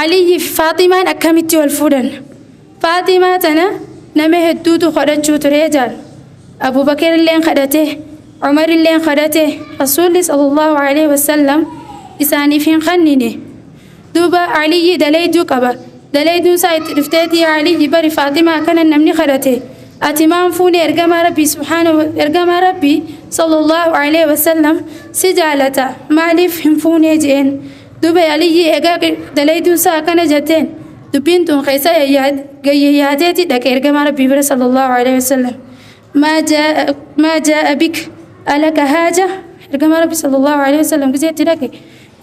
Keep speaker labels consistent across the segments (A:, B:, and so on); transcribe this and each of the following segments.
A: Aliyyi fi Faaximaan akkamitti wal fuudhan? Faaximaa tana nama hedduutu kadhachuu ture jaal. Abubakar illeen kadhate, Umar illeen kadhate, Rasuulli sallallahu alaihi wasallam isaaniif hin kennine. Duuba Aliyyi dalayduu qaba. Dalayduun isaa itti dhufteeti, yaa Aliyyi, bari Faaximaa kana namni kadhate. Ati maan fuune? Ergamaa Rabbii subhaanahu, ergamaa Rabbii sallallahu alaihi wasallam si jaalata, maaliif hin fuunee jeen. Duuba Aliyyi egaa dalayduun isaa akkana jetteen, dubbiin tun keessa gayyayaateeti dhaqe ergamaa Rabbii bira sallallahu alaihi wasallam. ما جاء بك؟ ألك حاجة؟ Ergamaa Rabbii sallallahu alaihi wasallam gizeetti dhaqe,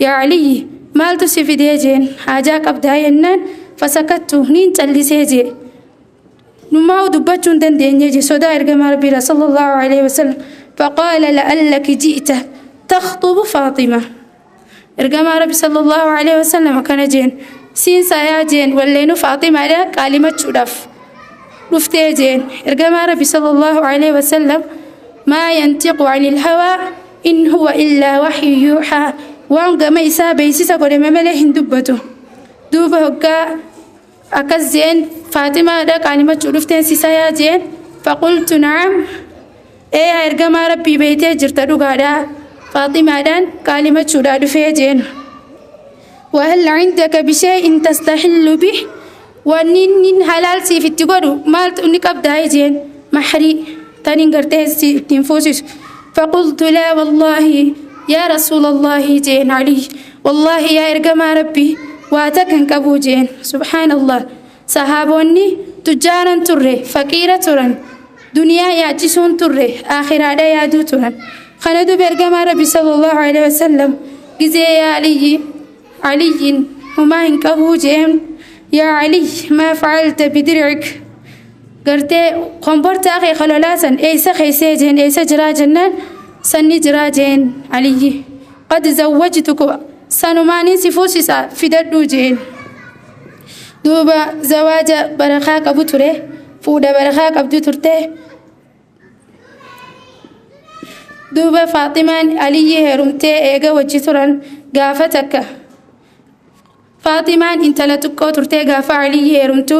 A: yaa Aliyyi, maaltu si fidee jeen, haajaa qabdaa jennaan, فسكت, niin callisee jee. Numaa dubbachuu hin dandeenye je, sodaa ergamaa Rabbii sallallahu alaihi wasallam. فقال لعلك جئت تخطب فاطمة. Ergamaa Rabbi sallallahu alaihi wasallam akkana jeen, siin sayaa jeen, walleenu Faaximaadha qaalimachuudhaaf dhuftee jeen. Ergamaa Rabbi sallallahu alaihi wasallam ما ينطق عن الهوى إن هو إلا وحي يوحى, waan gama isaa beeksisa godhame malee hin dubbatu. Duuba hoggaa akkas jeen, Faaximaadha qaalimachuu dhufteen si sayaa jeen. فقلت نعم, ee ergamaa Rabbii, beeytee jirta, dhugaadha, Faaximaadhaan qaalimachuudhaa dhufee jeen. وهل عندك بشيء تستحل به؟ Wanni inni halaal siif itti godhu maaltu inni qabdaa jeen, mahrii taniin gartee ittiin fuusisu. فقلت لا والله يا رسول الله jeen علي, والله yaa ergamaa Rabbii, waa takkan qabuu jeen. سبحان الله, sahaabonni tujjaaran turre, faqiira turan, duniyaa yaachisuun turre, aakhiraadha yaaduu turan. Kana duba ergamaa Rabbi sallallahu alaihi wasallam gizee yaa Aliyyi, Aliyyin humaa hin qabuu jeen, يا علي ما فعلت بدرعك؟ Gartee kombortaa kee kalolaasan eeysa keeysee jeen, eeysa jiraa jennaan, sanni jiraa jeen Aliyyi. قد زوجتك, sanumaanin si fuusisa, fidadhuu jeen. Duuba zawaaja barakaa qabu ture, fuudha barakaa qabdu turte. Duuba Faaximaan Aliyyi heerumtee eega wajji turan, gaafa takka Faaximaan intala xiqqoo turtee, gaafa Aliyyi heerumtu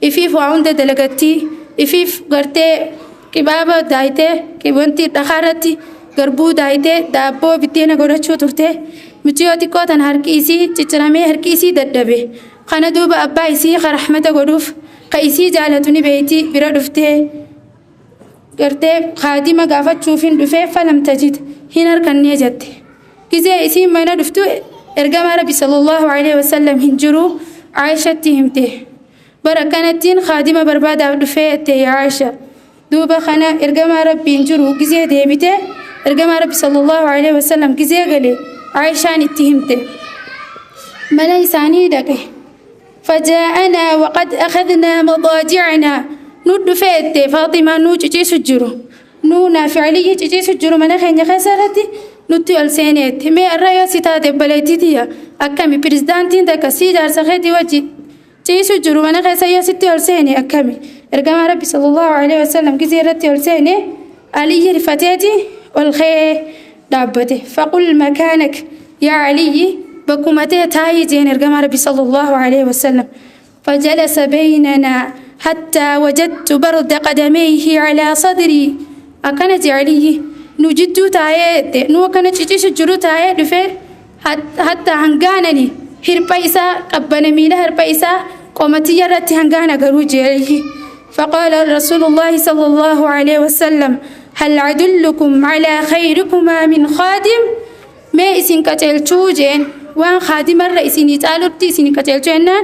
A: ifiif waa hunda dalagattii, ifiif gartee qibaaba daayitee, wanti dhakaarratti garbuu daayitee, daabboo biddeena godhachuu turte. Mucayyoo xiqqoo tan harki isii cicciramee, harki isii dadhabe. Kana duuba abbaa isii ka rahmata godhuuf, ka isii jaalatu ni beeyti, bira dhuftee gartee kaadima gaafachuufin dhufee, فلم تجد, hin harkannee jette. Gizee isiin mana dhuftu ergamaa Rabbi sallallahu alaihi wasallam hin jiru. Aayishatti himte, bara kanattiin kaadima barbaadaaf dhufee jette yaa Aayisha. Duuba kana ergamaa Rabbi hin jiru. Gizee deebite, ergamaa Rabbi sallallahu alaihi wasallam gizee gale Aayishaan itti himte. Mana isaanii dhaqe. فجاءنا وقد أخذنا مضاجعنا, nu dhufeette Faaximaa, nuu ciciisu jiru, nuu naafi Aliyyi ciciisu jiru, mana keenya keessatti nutti ol seeneetti. Mee irra yoo si taate baleettitiyya, akkami pirezidaantiin takka sii jaarsa keetii wajji ciisu jiru mana keessa yoo sitti ol seene akkami? Ergamaa Rabbi sallallahu alaihi wasallam gizee irratti ol seene, Aliyyi rifateeti ol ka'ee dhaabbate. فقل مكانك يا علي, bakkuma ta'e taa'ii jeen ergamaa Rabbi sallallahu alaihi wasallam. فجلس بيننا حتى وجدت برد قدميه على صدري. Akkana je Aliyyi, nu jidduu taa'ee, nu akkana ciciisu jiru taa'ee dhufe, hatta hangaanani hirpha isaa qabbana, miila hirpha isaa qomatiyya irratti hangaana garuu je Aliyyi. فقال رسول الله صلى الله عليه وسلم هل أدلكم على خيركما من خادم؟ Mee isin qaceelchuu jeen, waan khaadimarra isinii caalutti isin qaceelchuu jennaan,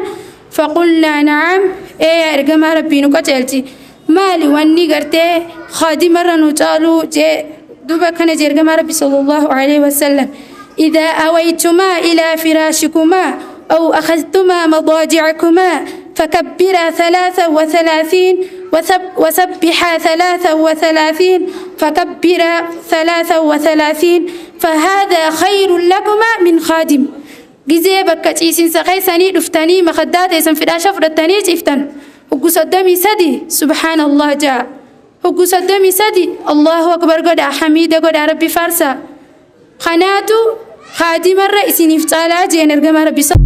A: فقلنا نعم, ee yaa ergamaa Rabbii, nu qaceelchi, maali wanni gartee khaadimarra nu caaluu jee. Duuba kana jee ergamaa Rabbi sallallahu alaihi wasallam: إذا أويتما إلى فراشكما أو أخذتما مضاجعكما فكبرا 33 وسبحا 33, فكبرا 33, فهذا خير لكما من خادم. Gizee bakka ciisinsa keessanii dhuftanii makaddaa teessan fidhaasha fudhattanii ciiftan, hoggu 33 subhaanallah ja'a, hoggu 33 allahu akbar godhaa, hamiida godhaa, Rabbi faarsaa, kanaatu kaadimarra isiniif caalaa jeen ergamaa Rabbi.